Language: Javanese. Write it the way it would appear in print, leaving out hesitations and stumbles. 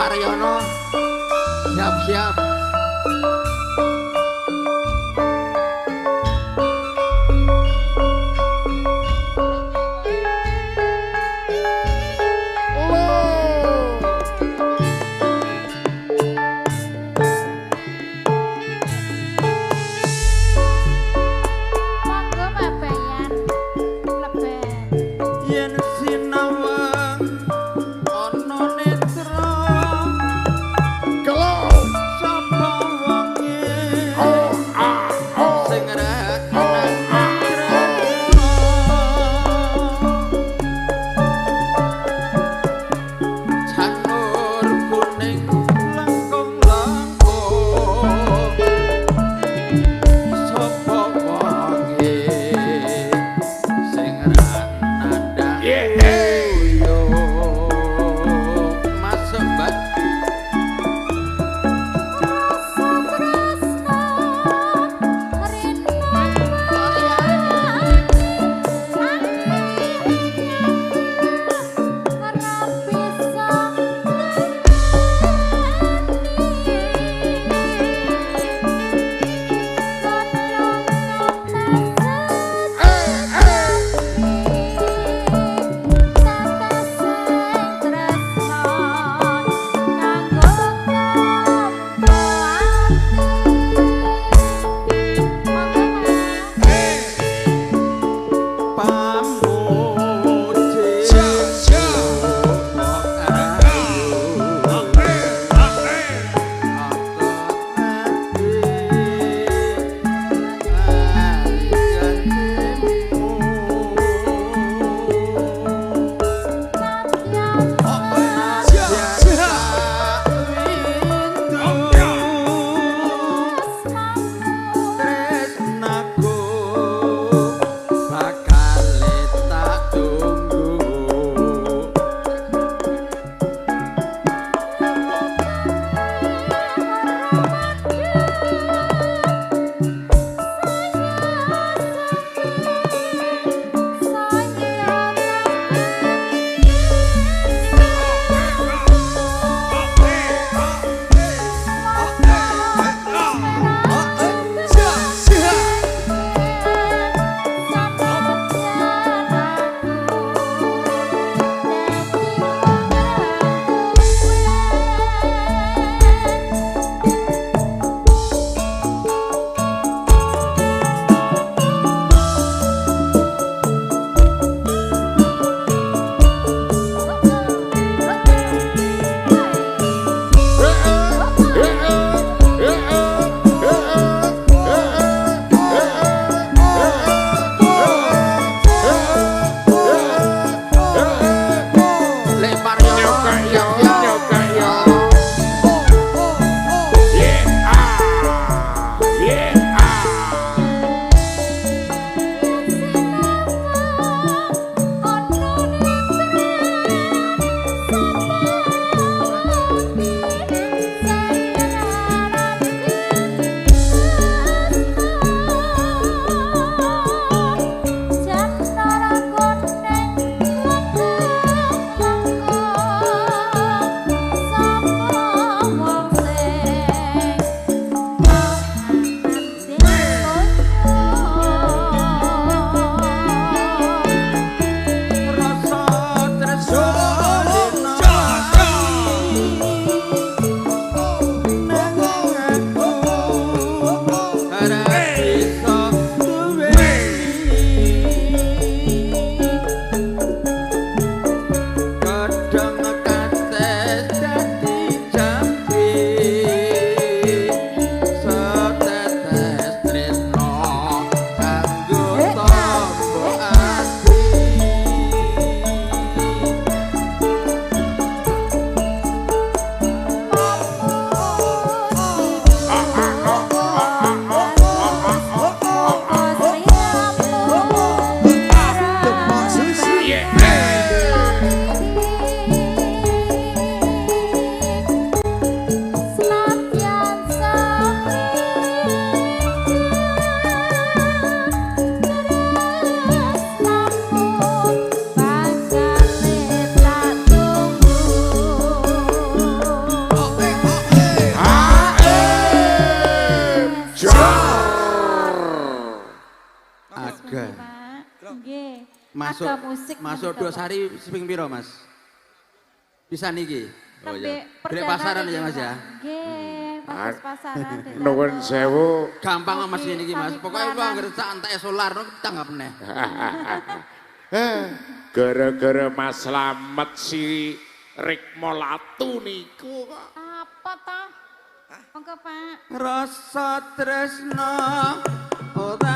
Paryono. Siap-siap. Monggo Pak Bayan. Lebet. Yen sinawang ana netra Gelo. sapa Aga. Pak. Nggih. Masuk Aga musik masuk menika, Pak. Sari ping piro, Mas? Bisa niki. Oh Nembe iya. Golek perdana pasaran ya, niki, Mas ya. Pak. Nggih, pas pasaran. Nuwun sewu. Gampang kok Mas ini iki, Mas. Sami Pokoke kelanan. anggere sak entek solar no tanggap neh. Gara-gara Mas Slamet si Rikmo Latu niku kok. Apa toh? Monggo, Pak. Rasa tresno ora.